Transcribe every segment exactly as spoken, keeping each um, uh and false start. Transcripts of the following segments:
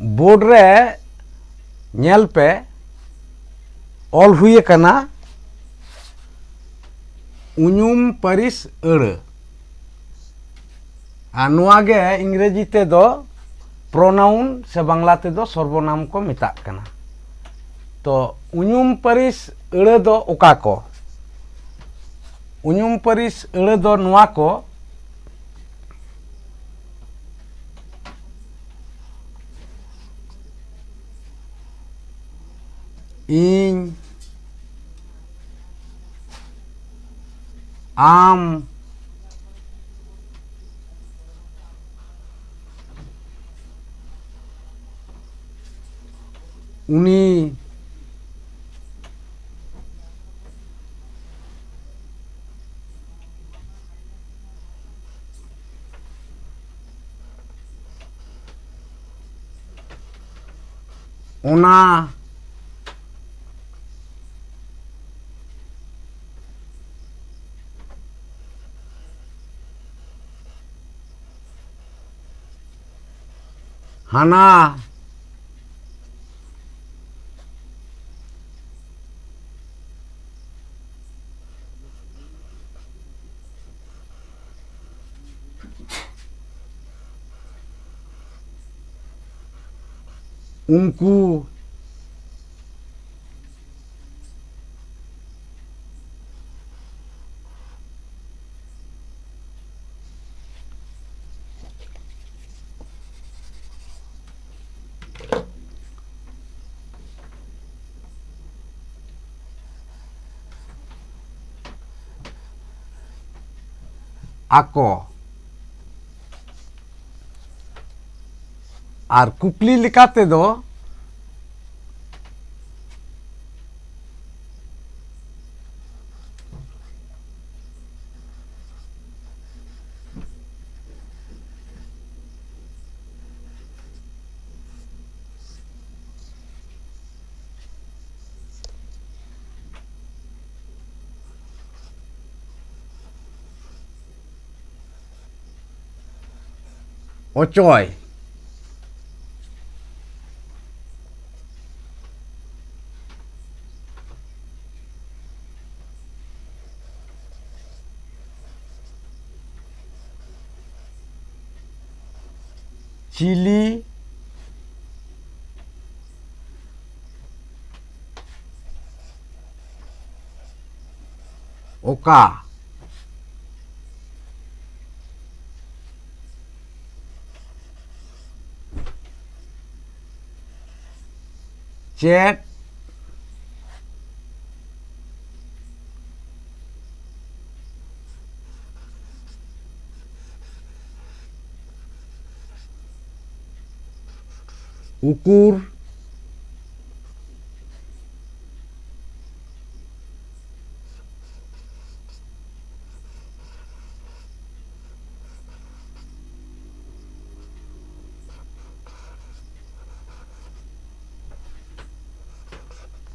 Board ᱨᱮ ᱧᱮᱞ ᱯᱮ, ᱚᱞ ᱦᱩᱭ ᱟᱠᱟᱱᱟ ᱩᱧᱩᱢ ᱯᱟᱹᱨᱤᱥ ᱟᱹᱲᱟᱹ᱾ ᱟᱨ ᱱᱚᱣᱟ ᱜᱮ ᱤᱝᱨᱮᱡᱤ ᱛᱮᱫᱚ ᱯᱨᱚᱱᱟᱣᱩᱱ ᱥᱮ ᱵᱟᱝᱞᱟ ᱛᱮᱫᱚ ᱥᱚᱨᱵᱚᱱᱟᱢ ᱠᱚ ᱢᱮᱛᱟᱜ ᱠᱟᱱᱟ᱾ ᱛᱚ, ᱩᱧᱩᱢ ᱯᱟᱹᱨᱤᱥ ᱟᱹᱲᱟᱹ ᱫᱚ ᱚᱠᱟ ᱠᱚ? ᱩᱧᱩᱢ ᱯᱟᱹᱨᱤᱥ ᱟᱹᱲᱟᱹ ᱫᱚ ᱱᱚᱣᱟ ᱠᱚ: ᱤᱧ, ᱟᱢ, ᱩᱱᱤ, ᱚᱱᱟ, ᱦᱟᱱᱟ, ᱩᱱᱠᱩ, ᱟᱠᱚ᱾ ᱟᱨ ᱠᱩᱠᱞᱤ ᱞᱮᱠᱟ ᱛᱮᱫᱚ, ᱚᱪᱚᱭ᱾ ᱪᱤᱞᱤ? ᱚᱠᱟ? ᱪᱮᱫ? ᱩᱠᱩᱨ?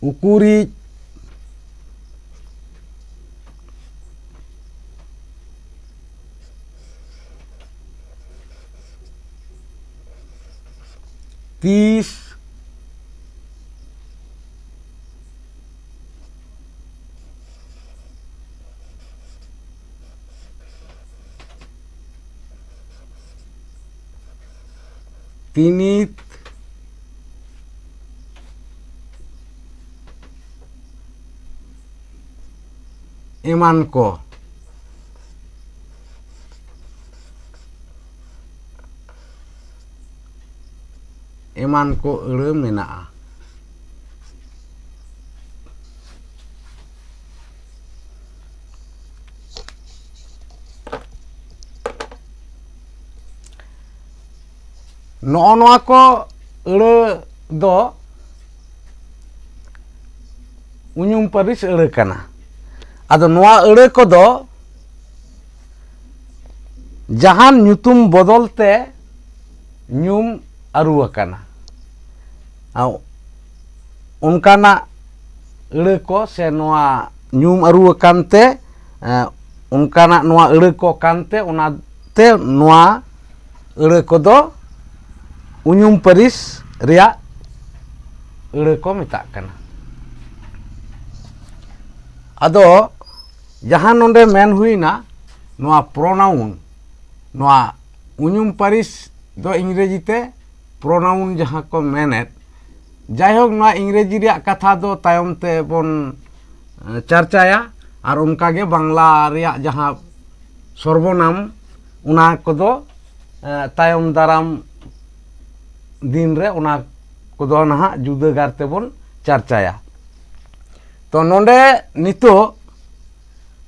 ᱩᱠᱩᱨᱤᱡ? ᱛᱤᱥ? ᱛᱤᱱᱤᱛ? ᱮᱢᱟᱱ ᱠᱚ᱾ ᱮᱢᱟᱱ ᱠᱚ ᱟᱹᱲᱟᱹ ᱢᱮᱱᱟᱜᱼᱟ᱾ ᱱᱚᱜᱼᱚ ᱱᱚᱣᱟ ᱠᱚ ᱟᱹᱲᱟᱹ ᱫᱚ ᱩᱧᱩᱢ ᱯᱟᱹᱨᱤᱥ ᱟᱹᱲᱟᱹ ᱠᱟᱱᱟ᱾ ᱟᱫᱚ ᱱᱚᱣᱟ ᱟᱹᱲᱟᱹ ᱠᱚᱫᱚ ᱡᱟᱦᱟᱱ ᱧᱩᱛᱩᱢ ᱵᱚᱫᱚᱞ ᱛᱮ ᱧᱩᱢ ᱟᱹᱨᱩ ᱟᱠᱟᱱᱟ᱾ ᱟᱨ ᱚᱱᱠᱟᱱᱟᱜ ᱟᱹᱲᱟᱹ ᱠᱚ ᱥᱮ ᱱᱚᱣᱟ ᱧᱩᱢ ᱟᱹᱨᱩ ᱟᱠᱟᱱ ᱛᱮ, ᱮ, ᱚᱱᱠᱟᱱᱟᱜ ᱱᱚᱣᱟ ᱟᱹᱲᱟᱹ ᱠᱚ ᱠᱟᱱᱛᱮ, ᱚᱱᱟᱛᱮ ᱱᱚᱣᱟ ᱟᱹᱲᱟᱹ ᱠᱚᱫᱚ ᱩᱧᱩᱢ ᱯᱟᱹᱨᱤᱥ ᱨᱮᱭᱟᱜ ᱟᱹᱲᱟᱹ ᱠᱚ ᱢᱮᱛᱟᱜ ᱠᱟᱱᱟ᱾ ᱟᱫᱚ ᱡᱟᱦᱟᱸ ᱱᱚᱰᱮ ᱢᱮᱱ ᱦᱩᱭᱱᱟ, ᱱᱚᱣᱟ pronoun, ᱱᱚᱣᱟ ᱩᱧᱩᱢ ᱯᱟᱹᱨᱤᱥ ᱫᱚ ᱤᱝᱨᱮᱡᱤ ᱛᱮ ᱯᱨᱳᱱᱟᱣᱩᱱ ᱡᱟᱦᱟᱸ ᱠᱚ ᱢᱮᱱᱮᱫ, ᱡᱟᱭᱦᱳᱠ, ᱱᱚᱣᱟ ᱤᱝᱨᱮᱡᱤ ᱨᱮᱭᱟᱜ ᱠᱟᱛᱷᱟ ᱫᱚ ᱛᱟᱭᱚᱢ ᱛᱮ ᱵᱚᱱ, ᱮ, ᱪᱟᱨᱪᱟᱭᱟ᱾ ᱟᱨ ᱚᱱᱠᱟ ᱜᱮ ᱵᱟᱝᱞᱟ ᱨᱮᱭᱟᱜ ᱡᱟᱦᱟᱸ ᱥᱚᱨᱵᱚᱱᱟᱢ, ᱚᱱᱟ ᱠᱚᱫᱚ, ᱮ, ᱛᱟᱭᱚᱢ ᱫᱟᱨᱟᱢ ᱫᱤᱱ ᱨᱮ ᱚᱱᱟ ᱠᱚᱫᱚ ᱱᱟᱦᱟᱜ ᱡᱩᱫᱟᱹ ᱜᱟᱨ ᱛᱮᱵᱚᱱ ᱪᱟᱨᱪᱟᱭᱟ᱾ ᱛᱚ, ᱱᱚᱰᱮ ᱱᱤᱛᱚᱜ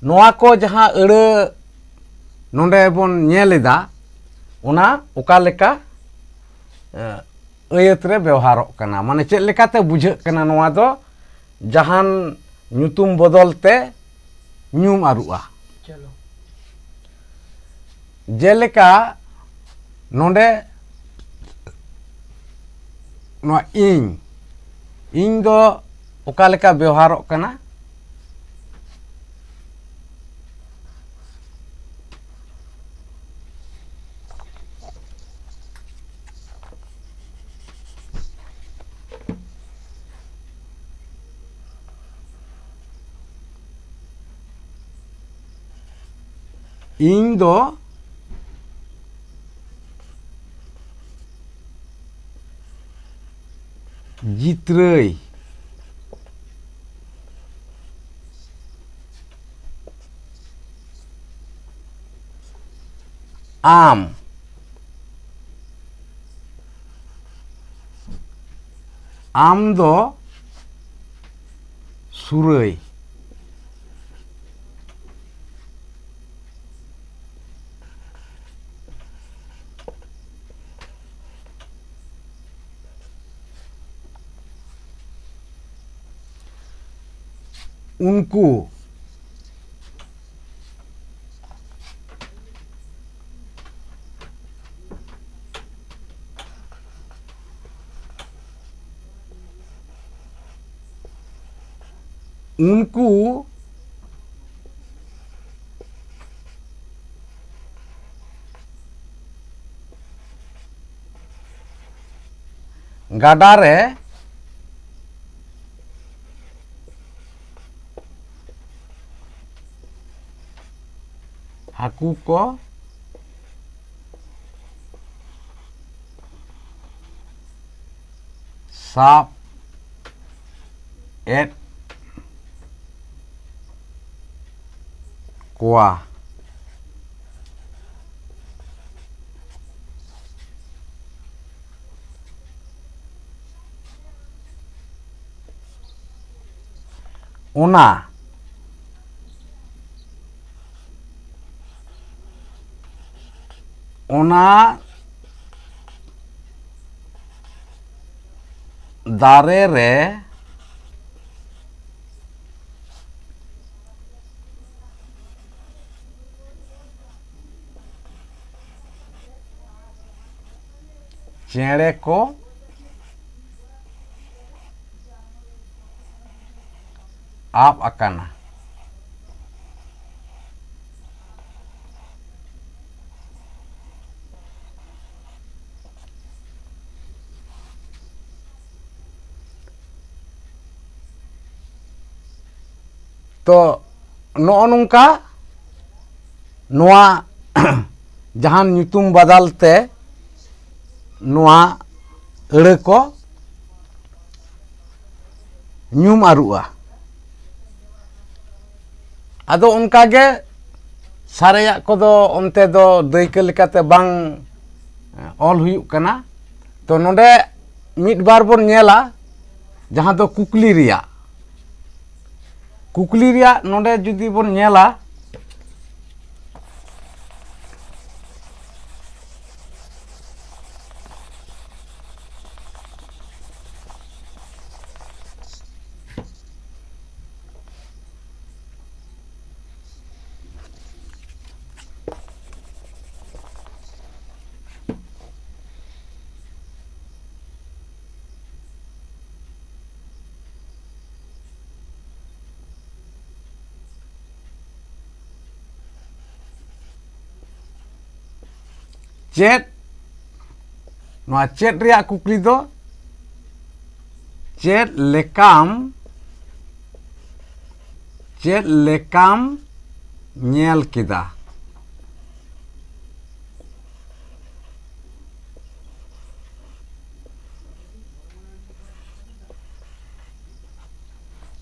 ᱱᱚᱣᱟ ᱠᱚ ᱡᱟᱦᱟᱸ ᱟᱹᱲᱟᱹ ᱱᱚᱰᱮ ᱵᱚᱱ ᱧᱮᱞ ᱮᱫᱟ, ᱚᱱᱟ ᱚᱠᱟ ᱞᱮᱠᱟ, ᱮ, ᱟᱹᱭᱟᱹᱛ ᱨᱮ ᱵᱮᱣᱦᱟᱨᱚᱜ ᱠᱟᱱᱟ, ᱢᱟᱱᱮ ᱪᱮᱫ ᱞᱮᱠᱟᱛᱮ ᱵᱩᱡᱷᱟᱹᱜ ᱠᱟᱱᱟ ᱱᱚᱣᱟ ᱫᱚ ᱡᱟᱦᱟᱱ ᱧᱩᱛᱩᱢ ᱵᱚᱫᱚᱞ ᱛᱮ ᱧᱩᱢ ᱟᱹᱨᱩᱜᱼᱟ᱾ ᱪᱚᱞᱚ᱾ ᱡᱮᱞᱮᱠᱟ ᱱᱚᱰᱮ ᱱᱚᱣᱟ ᱤᱧ, ᱤᱧ ᱫᱚ ᱚᱠᱟ ᱞᱮᱠᱟ ᱵᱮᱣᱦᱟᱨᱚᱜ ᱠᱟᱱᱟ? ᱤᱧ ᱫᱚ ᱡᱤᱛᱨᱟᱹᱭ᱾ ᱟᱢ, ᱟᱢ ᱫᱚ ᱥᱩᱨᱟᱹᱭ᱾ ᱩᱱᱠᱩ᱾ ᱩᱱᱠᱩ ᱜᱟᱰᱟ ᱨᱮ ᱦᱟᱹᱠᱩ ᱠᱚ ᱥᱟᱵ ᱮᱫ ᱠᱚᱣᱟ᱾ ᱚᱱᱟ, ᱚᱱᱟ ᱫᱟᱨᱮ ᱨᱮ ᱪᱮᱬᱮ ᱠᱚ ᱟᱵ ᱟᱠᱟᱱᱟ᱾ ᱛᱚ, ᱱᱚᱜᱼᱚ ᱱᱚᱝᱠᱟ ᱱᱚᱣᱟ ᱡᱟᱦᱟᱱ ᱧᱩᱛᱩᱢ ᱵᱟᱫᱟᱞ ᱛᱮ ᱱᱚᱣᱟ ᱟᱹᱲᱟᱹ ᱠᱚ ᱧᱩᱢ ᱟᱹᱨᱩᱜᱼᱟ᱾ ᱟᱫᱚ ᱚᱱᱠᱟ ᱜᱮ ᱥᱟᱨᱮᱡᱟᱜ ᱠᱚᱫᱚ ᱚᱱᱛᱮ ᱫᱚ ᱫᱟᱹᱭᱠᱟᱹ ᱞᱮᱠᱟᱛᱮ ᱵᱟᱝ ᱚᱞ ᱦᱩᱭᱩᱜ ᱠᱟᱱᱟ᱾ ᱛᱚ, ᱱᱚᱰᱮ ᱢᱤᱫ ᱵᱟᱨ ᱵᱚᱱ ᱧᱮᱞᱟ, ᱡᱟᱦᱟᱸ ᱫᱚ ᱠᱩᱠᱞᱤ ᱨᱮᱭᱟᱜ, ᱠᱩᱠᱞᱤ ᱨᱮᱭᱟᱜ ᱱᱚᱰᱮ ᱡᱩᱫᱤ ᱵᱚᱱ ᱧᱮᱞᱟ, ᱪᱮᱫ? ᱱᱚᱣᱟ ᱪᱮᱫ ᱨᱮᱭᱟᱜ ᱠᱩᱠᱞᱤ ᱫᱚ, ᱪᱮᱫ ᱞᱮᱠᱟᱢ, ᱪᱮᱫ ᱞᱮᱠᱟᱢ ᱧᱮᱞ ᱠᱮᱫᱟ?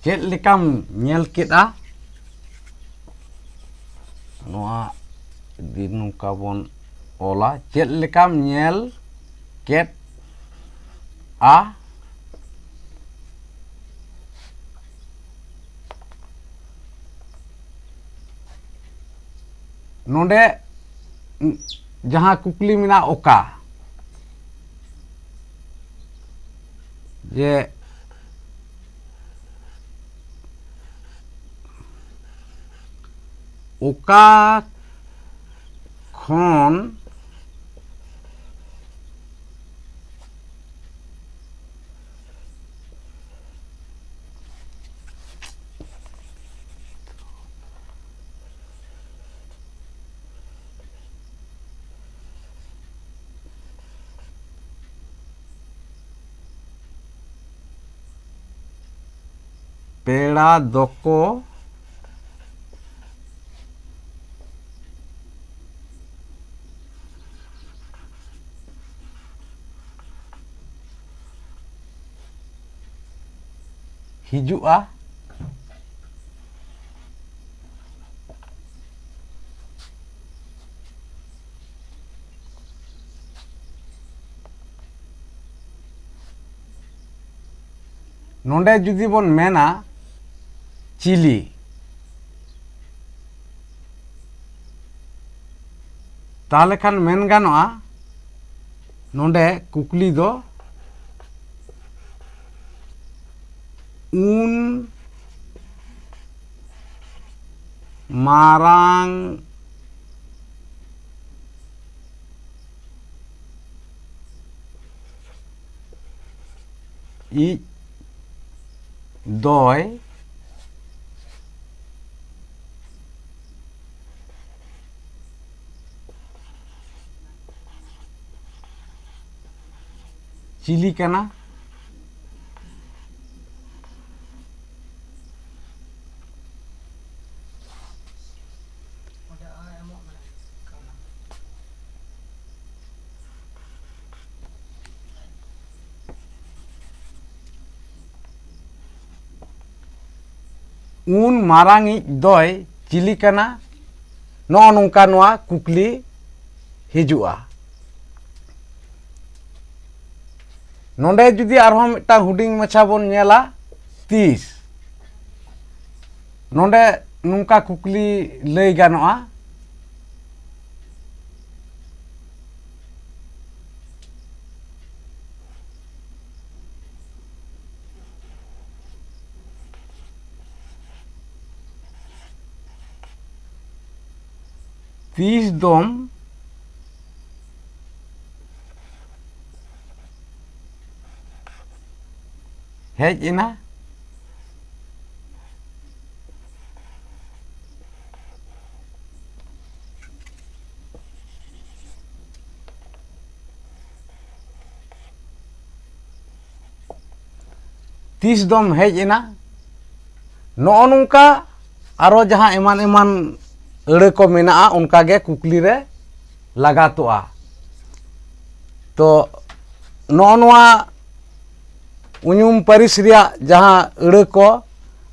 ᱪᱮᱫ ᱞᱮᱠᱟᱢ ᱧᱮᱞ ᱠᱮᱫᱼᱟ? ᱱᱚᱣᱟ ᱡᱩᱫᱤ ᱱᱚᱝᱠᱟ ᱵᱚᱱ ᱚᱞᱟ, ᱪᱮᱫ ᱞᱮᱠᱟᱢ ᱧᱮᱞ ᱠᱮᱫᱼᱟ? ᱱᱚᱰᱮ ᱡᱟᱦᱟᱸ ᱠᱩᱠᱞᱤ ᱢᱮᱱᱟᱜᱼᱟ, ᱚᱠᱟ, ᱡᱮ ᱚᱠᱟ ᱠᱷᱚᱱ ᱯᱮᱲᱟ ᱫᱚᱠᱚ ᱦᱤᱡᱩᱜᱼᱟ᱾ ᱱᱚᱰᱮ ᱡᱩᱫᱤ ᱵᱚᱱ ᱢᱮᱱᱟ ᱪᱤᱞᱤ, ᱛᱟᱦᱚᱞᱮ ᱠᱷᱟᱱ ᱢᱮᱱ ᱜᱟᱱᱚᱜᱼᱟ, ᱱᱚᱰᱮ ᱠᱩᱠᱞᱤ ᱫᱚ ᱩᱱ ᱢᱟᱨᱟᱝ ᱤᱡ ᱫᱚᱭ ᱪᱤᱞᱤ ᱠᱟᱱᱟ? ᱩᱱ ᱢᱟᱨᱟᱝᱤᱡ ᱫᱚᱭ ᱪᱤᱞᱤ ᱠᱟᱱᱟ? ᱱᱚᱜᱼᱚ ᱱᱚᱝᱠᱟ ᱱᱚᱣᱟ ᱠᱩᱠᱞᱤ ᱦᱤᱡᱩᱜᱼᱟ᱾ ᱱᱚᱰᱮ ᱡᱩᱫᱤ ᱟᱨᱦᱚᱸ ᱢᱤᱫᱴᱟᱝ ᱦᱩᱰᱤᱧ ᱢᱟᱪᱷᱟ ᱵᱚᱱ ᱧᱮᱞᱟ, ᱛᱤᱥ, ᱱᱚᱰᱮ ᱱᱚᱝᱠᱟ ᱠᱩᱠᱞᱤ ᱞᱟᱹᱭ ᱜᱟᱱᱚᱜᱼᱟ, ᱛᱤᱥ ᱫᱚᱢ ᱦᱮᱡ ᱮᱱᱟ? ᱛᱤᱥ ᱫᱚᱢ ᱦᱮᱡ ᱮᱱᱟ? ᱱᱚᱜᱼᱚ ᱱᱚᱝᱠᱟ ᱟᱨᱚ ᱡᱟᱦᱟᱸ ᱮᱢᱟᱱ ᱮᱢᱟᱱ ᱟᱹᱲᱟᱹ ᱠᱚ ᱢᱮᱱᱟᱜᱼᱟ, ᱚᱱᱠᱟ ᱜᱮ ᱠᱩᱠᱞᱤ ᱨᱮ ᱞᱟᱜᱟᱛᱚᱜᱼᱟ᱾ ᱛᱚ, ᱱᱚᱜᱼᱚ ᱱᱚᱣᱟ ᱩᱧᱩᱢ ᱯᱟᱹᱨᱤᱥ ᱨᱮᱭᱟᱜ ᱡᱟᱦᱟᱸ ᱟᱹᱲᱟᱹ ᱠᱚ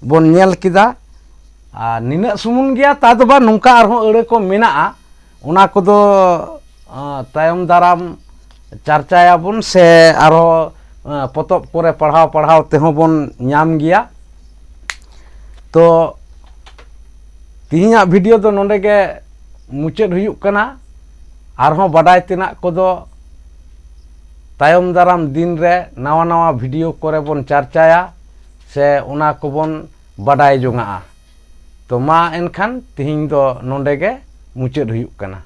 ᱵᱚᱱ ᱧᱮᱞ ᱠᱮᱫᱟ, ᱟᱨ ᱱᱤᱱᱟᱹᱜ ᱥᱩᱢᱩᱝ ᱜᱮᱭᱟ, ᱛᱟ ᱫᱚ ᱵᱟᱝ, ᱱᱚᱝᱠᱟ ᱟᱨᱦᱚᱸ ᱟᱹᱲᱟᱹ ᱠᱚ ᱢᱮᱱᱟᱜᱼᱟ, ᱚᱱᱟ ᱠᱚᱫᱚ, ᱟᱸ, ᱛᱟᱭᱚᱢ ᱫᱟᱨᱟᱢ ᱪᱟᱨᱪᱟᱭᱟᱵᱚᱱ ᱥᱮ ᱟᱨᱦᱚᱸ, ᱟᱸ, ᱯᱚᱛᱚᱵ ᱠᱚᱨᱮ ᱯᱟᱲᱦᱟᱣ ᱯᱟᱲᱦᱟᱣ ᱛᱮᱦᱚᱸ ᱵᱚᱱ ᱧᱟᱢ ᱜᱮᱭᱟ᱾ ᱛᱚ, ᱛᱮᱦᱮᱧᱟᱜ ᱵᱷᱤᱰᱤᱭᱳ ᱫᱚ ᱱᱚᱰᱮ ᱜᱮ ᱢᱩᱪᱟᱹᱫ ᱦᱩᱭᱩᱜ ᱠᱟᱱᱟ᱾ ᱟᱨᱦᱚᱸ ᱵᱟᱰᱟᱭ ᱛᱮᱱᱟᱜ ᱠᱚᱫᱚ ᱛᱟᱭᱚᱢ ᱫᱟᱨᱟᱢ ᱫᱤᱱ ᱨᱮ ᱱᱟᱣᱟ ᱱᱟᱣᱟ ᱵᱷᱤᱰᱤᱭᱳ ᱠᱚᱨᱮ ᱵᱚᱱ ᱪᱟᱨᱪᱟᱭᱟ ᱥᱮ ᱚᱱᱟ ᱠᱚᱵᱚᱱ ᱵᱟᱰᱟᱭ ᱡᱚᱝᱟᱜᱼᱟ᱾ ᱛᱚ, ᱢᱟ ᱮᱱᱠᱷᱟᱱ ᱛᱮᱦᱮᱧ ᱫᱚ ᱱᱚᱰᱮ ᱜᱮ ᱢᱩᱪᱟᱹᱫ ᱦᱩᱭᱩᱜ ᱠᱟᱱᱟ᱾